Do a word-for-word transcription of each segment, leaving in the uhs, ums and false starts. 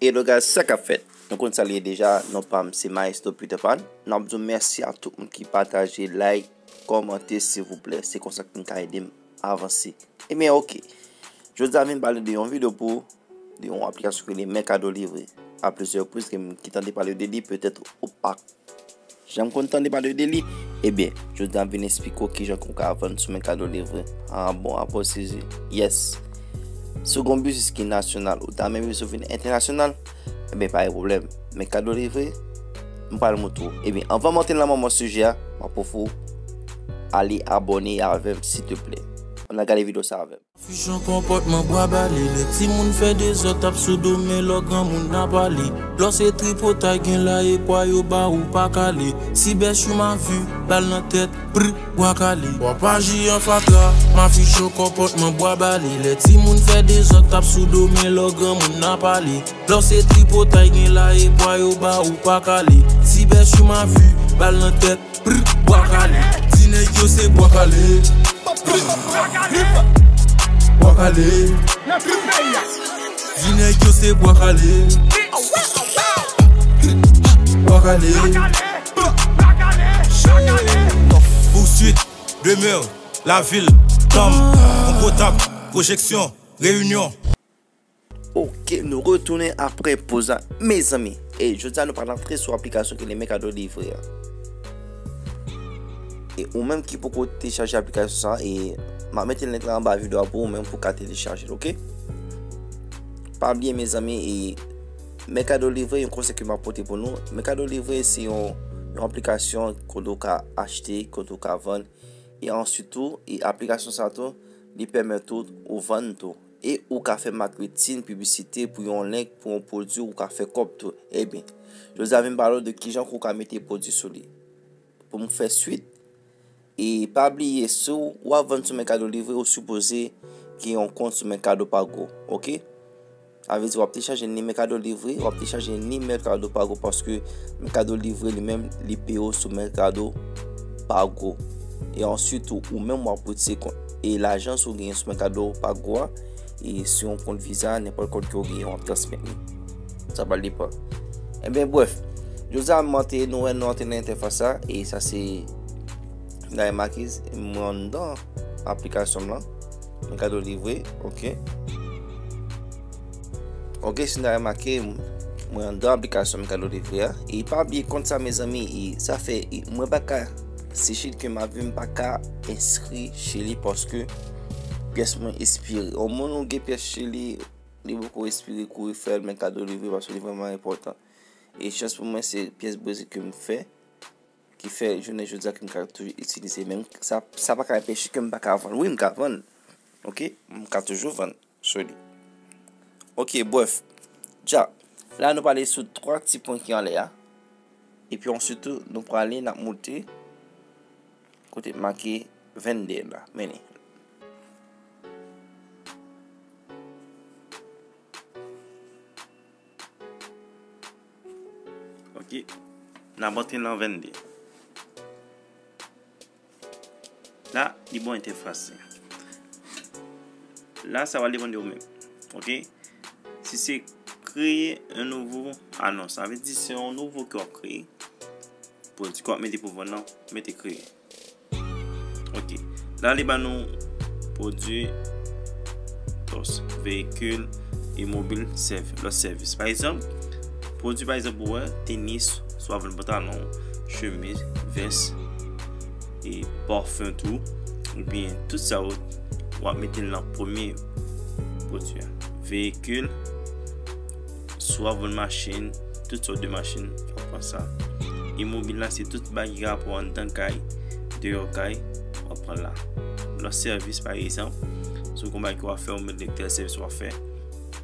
Hello guys, sa k ap fèt? Nou konn sa l ye deja, non pa m se Maestro Peter Pan. N ap di w mèsi a tout moun ki pataje, like, kòmante, silvouplè. Se konsa ke n ka ede m avanse. Ebyen, oke. Jodi a, m vin pale de yon videyo pou, de yon aplikasyon ki rele Mercado Livre. A plizyè repriz, gen moun ki tande pale de li, petèt ou pa janm konn tande pale de li. Ebyen, jodi a, m vin esplike w kijan ke w ka vann sou Mercado Livre. Ah bon, ah bon, Sezi. Yes. Si w gen yon biznis ki nasyonal, ou ta renmen biznis ou vin entènasyonal, ebyen, pa gen pwoblèm. Mercado Livre, m pral montre w. Ebyen, anvan m antre nan manman sijè a, m ap ofri w ale abòne avè m, silteplè. Ann al gade videyo sa avè m. Fijan konpòtman bwa bale, lè timoun fè dezòd, t ap sou do, men lò granmoun ap pale. Lò se tripotay gen la, e pwa yo ba ou pa kale. Si bèch ou ma vi, bal nan tèt, brr, bwa kale. W ap aji an fatra, ma fijan konpòtman bwa bale, lè timoun fè dezòd, t ap sou do, men lò granmoun ap pale. Lò se tripotay gen la, e pwa yo ba ou pa kale. Si bèch ou ma vi, bal nan tèt, brr, bwa kale. Di nèg yo se bwa kale. Bwa kale. Di nèg yo se bwa kale. Bwa kale. Poursuite, demeure, la ville, Tom, Onkotap, Pwojeksyon, Reyinyon. Ok, nou retounen apre poz la, mezanmi. E jodi a, nou pral antre sou aplikasyon ki rele Mercado Livre a. E ou menm ki poko telechaje aplikasyon sa, e m ap mete link la anba videyo a pou ou menm pou w ka telechaje l, ok? Pa bliye, mezanmi, e Mercado Livre, yon konsèy ke m ap pote pou nou. Mercado Livre, se yon, yon aplikasyon kote w ka achte, kote w ka vann. E answit tou, e aplikasyon sa tou, li pèmèt ou, ou vann tou. E ou ka fè marketing, piblisite pou yon link, pou yon pwodui, ou ka fè kòb tou. Ebyen, jodi a vin pale w de kijan ke w ka mete pwodui sou li. Pou m fè swit, e pa bliye, si w ap vann sou Mercado Livre, ou sipoze gen yon kont sou Mercado Pago, ok? Sa vle di w ap telechaje ni Mercado Livre, w ap telechaje ni Mercado Pago, paske Mercado Livre li menm, li peye w sou Mercado Pago. E answit, ou, ou menm w ap retire kont, e lajan si w genyen sou Mercado Pago a, e sou yon kont Visa, nenpòt kont ke w genyen, w ap transmèt li. Sa pral depann. Ebyen, brèf, jodi a, m antre, nou wè, nou antre nan entèfas la, e sa se, n a remake, mwen anndan aplikasyon m lan, Mercado Livre, ok. Ok, si n a remake, mwen anndan aplikasyon Mercado Livre a. E pa bliye kont sa, mezanmi, e sa fè, e mwen pa ka, se Chili ke m ap viv, m pa ka enskri Chili paske pyès mwen ekspire. Yon moun ou gen pyès Chili, li poko ekspire, kouri fè l Mercado Livre paske li vrèman enpòtan. E chans pou mwen, se pyès Brezil ke m fè, ki fè jounen jodi a ke m ka toujou itilize. Men sa, sa pa ka anpeche ke m pa ka vann. Wi, m ka vann. Ok? M ka toujou vann sou li. Ok, brèf. Dja, la nou prale sou twa ti pwen ki anlè a. Epi answit tou, nou prale, n ap moute kote make vende la. Mennen. Ok. N ap antre nan vende. La, li ba w entèfas. La, sa va depann de ou menm. Ok? Si se kreye yon nouvo anons, sa vle di se yon nouvo ke w ap kreye. Pwodui ke w ap mete pou vann nan, mete kreye. Ok. La, li ba nou pwodui, tos, veyikil, imobil, sèvi-, lòt sèvis. Pa egzanp, pwodui, pa egzanp, ou wè, tenis, swa vann pantalon, chemiz, vès, e pafen tou, oubyen tout sa w, w ap mete l nan premye pwodui a. Veyikil, swa vann machin, tout sòt de machin, w ap pran sa. Imobil la, se tout bagay ki rapò anndan kay, deyò kay, w ap pran la. Lòt sèvis, pa egzanp, si w gon bagay ke w ap fè, ou mete tèl sèvis w ap fè,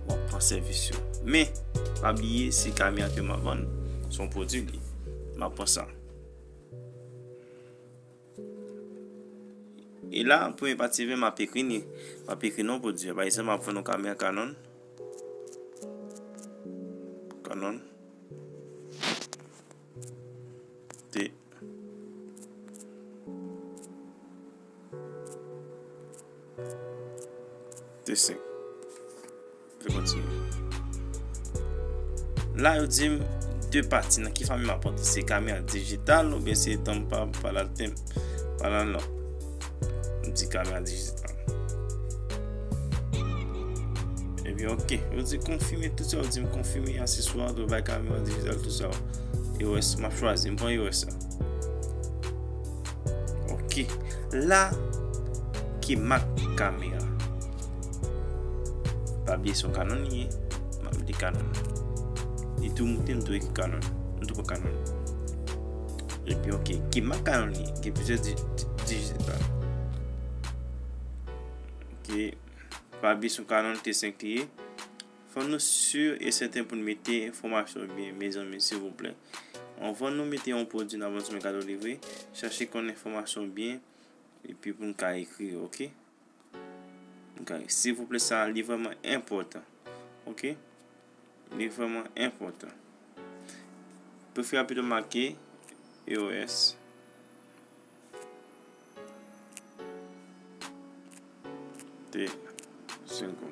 w ap pran sèvis yo. Men, pa bliye, se kamera ke m ap vann, se yon pwodui li. M ap pran sa. E la, premye pati ven, m ap ekri li. M ap ekri non pwodui a. Pa egzanp, m ap vann yon kamera Canon. Canon. T. T senk. Fè kontinye. La, yo di m de pati, nan ki fanmi m ap antre? Se kamera dijital oubyen se tanpa palatem, palalò? M di kamera dijital. Epi, ok, yo di konfime tout sa, yo di m konfime akseswa, yo bay kamera dijital, tout sa. E wè, m ap chwazi, m pran e wè sa. Ok. La, ki mak kamera? Pa bliye se yon Canon li ye. M ap mete Canon. Li tou moute, m tou ekri Canon. M tou pran Canon. Epi, ok. Ki mak Canon li ye? Gen plizyè di- di- dijital. Ok. Pa bliye se yon Canon T senk li ye. Fò nou si e sèten pou n mete enfòmasyon byen, mezanmi, silvouplè. Anvan nou mete yon pwodui nan vann sou Mercado Livre, chache konn enfòmasyon byen, epi pou n ka ekri, ok? Pou n ka, silvouplè, sa li vrèman enpòtan, ok? Li vrèman enpòtan. Prefere pito make E O S. T senk.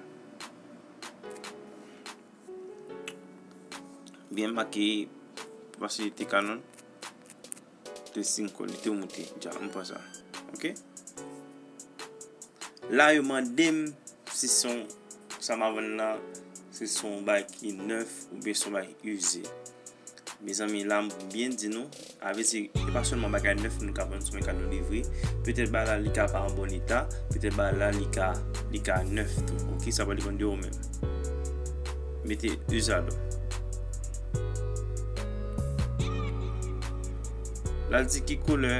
Byen make, paske te Canon. T senk li te moute dja, m pran sa. Ok? La, yo mande m si se yon, sa m ap vann la, se se yon bagay ki nèf oubyen se yon bagay ize. Mezanmi, la m byen di nou, avèdi, e pa sèlman bagay nèf nou ka vann sou Mercado Livre. Petèt bagay la li ka pa an bon eta, petèt bagay la li ka, li ka nèf tou. Ok, sa va depann de ou menm. Mete usado. La di ki koulè,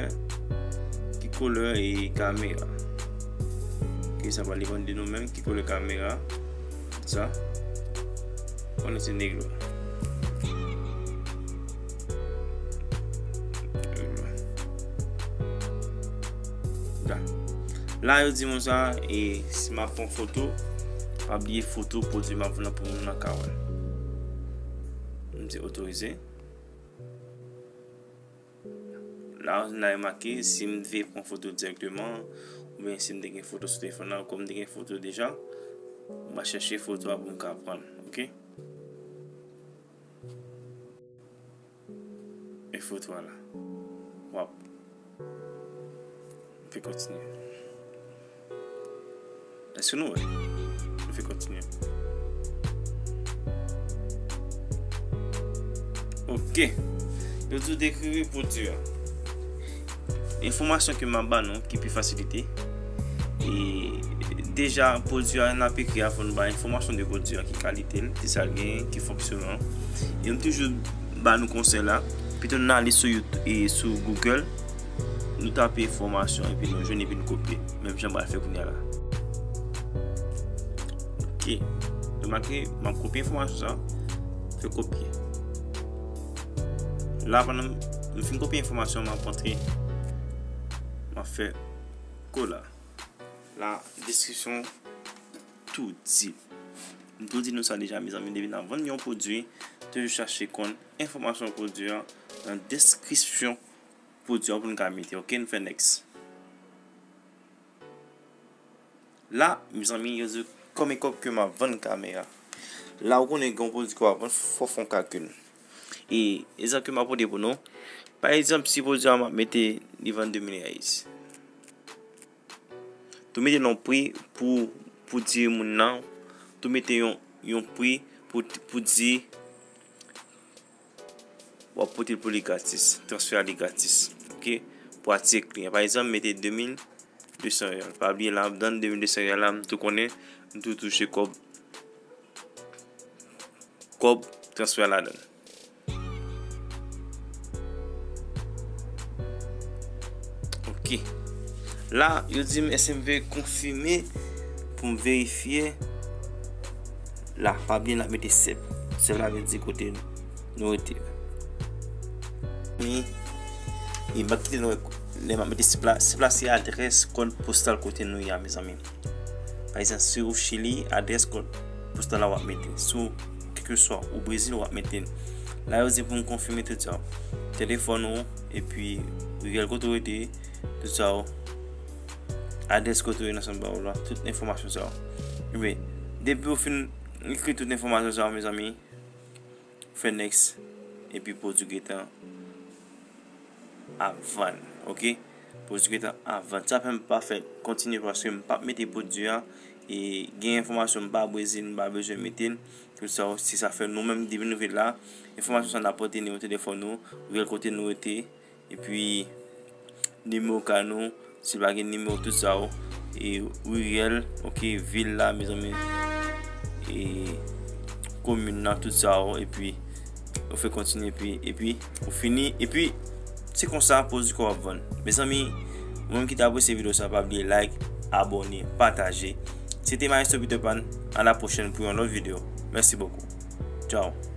ki koulè e kamera. Ok, sa va depann de nou menm, ki koulè kamera. Sa. Konnen se negro. La, yo di mwen sa, e si m ap pran foto, pa bliye foto pwodui m ap vann nan pou moun nan ka wè. M di otorize. La, n a remake, si m vle pran foto dirèkteman, oubyen si m te gen foto sou telefòn nan, kòm m te gen foto deja, m a chèche foto a pou m ka pran, ok? E foto a la. W ap. M fè kontinye. Èske nou wè? M fè kontinye. Ok. Yo di w dekri pwodui a. Enfòmasyon ke m ap ba nou, ki pi fasilite. E deja, pwodui a, n ap ekri a, fò nou ba enfòmasyon de pwodui a, ki kalite l, ki sa l genyen, ki fonksyon l. E m toujou ba nou konsèy la, pito n ale sou YouTube, e sou Google, nou tape enfòmasyon, epi nou jwenn, epi nou kopye. Menm jan m pral fè kounye a la. Ok. Remake, m ap kopye enfòmasyon sa. Fè kopye. La, pandan m fin kopye enfòmasyon, m ap antre. M ap fè kola. La description tou di. M tou di nou sa deja, mezanmi, depi n ap vann yon pwodui, toujou chache konn enfòmasyon pwodui an nan deskripsyon pwodui an pou n ka mete. Ok, n fè next. La, mezanmi, yo di konbyen kòb ke m ap vann kamera. La, ou konnen gen yon pwodui ke w ap vann, fò w fè yon kalkil. E egzanp ke m ap pote pou nou. Pa egzanp, si pwodui a m ap mete li vann de mil rèy. Tou mete yon pri pou, pou di moun nan. Tou mete yon, yon pri pou, pou di w ap pote l pou li gratis. Transfè a li gratis. Ok? Pou atire kliyan. Pa egzanp, mete de mil de san rèyal. Pa bliye ladan de mil de san rèyal la, m tou konnen, m tou touche kòb, kòb transfè a ladan. Ok. La, yo di m, èske m vle konfime pou m verifye. La, pa bliye n ap mete sèp. Sèp la vle di kote nou rete. E, e m ap kite nou wè lè m ap mete sèp la. Sèp la se adrès kòd postal kote nou ye a, mezanmi. Pa egzanp, si w Chili, adrès kòd postal la w ap mete. Si w, kèlkeswa, ou Brezil, w ap mete l. La, yo di pou m konfime tout sa. Telefòn ou, epi riyèl kote w rete, tout sa yo. Adrès kote w ye nan sant ba w la, tout enfòmasyon sa yo. Ebyen, depi w fin ekri tout enfòmasyon sa yo, mezanmi, Fè next, epi pwodui gentan ap vann, ok? Pwodui gentan ap vann. Sa fè m pa fè kontinye paske m p ap mete pwodui a, e gen enfòmasyon m pa bezwen, m pa bezwen mete l. Tout sa, se sa fè nou menm depi nou vin la, enfòmasyon sa n ap pote nimewo telefòn nou, riyèl kote nou rete, epi nimewo kay nou, si pa gen nimewo tout sa yo, e riyèl, ok, vil la, mezanmi, e komin nan tout sa yo, epi ou fè kontinye, epi, epi ou fini, epi se konsa pwodui ke w ap vann. Mezanmi, ou menm ki te apresye videyo sa, pa bliye like, abòne, pataje. Se te Maestro Peter Pan, à la prochaine pour yon lòt videyo. Mèsi bokou. Ciao.